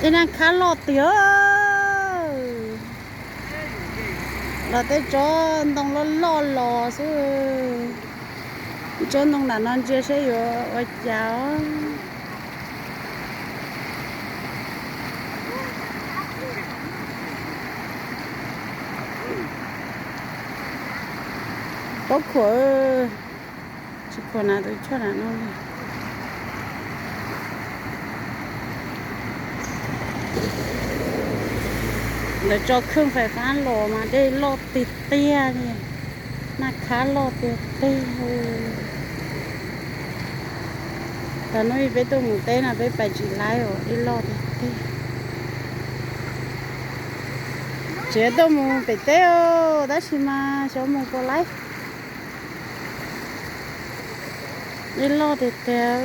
Tej naj khab loj tiag. Los tej tsob ntoo loj loj los xwb. Tsob ntoo nram no ntsia saib yuav ua cas. Pob khuam, tsis khuam na, tus choj na no. Lawv tso khwj fais fab los mas dej loj tiag tiag li, naj khab loj tiag tiag. Thaum no peb tuaj mus teb no peb pais tsis laib os, dej loj tiag tiag. Tseem tuaj mus pem teb os, tab sis mas xyov mus puas laib, dej loj tiag tiag.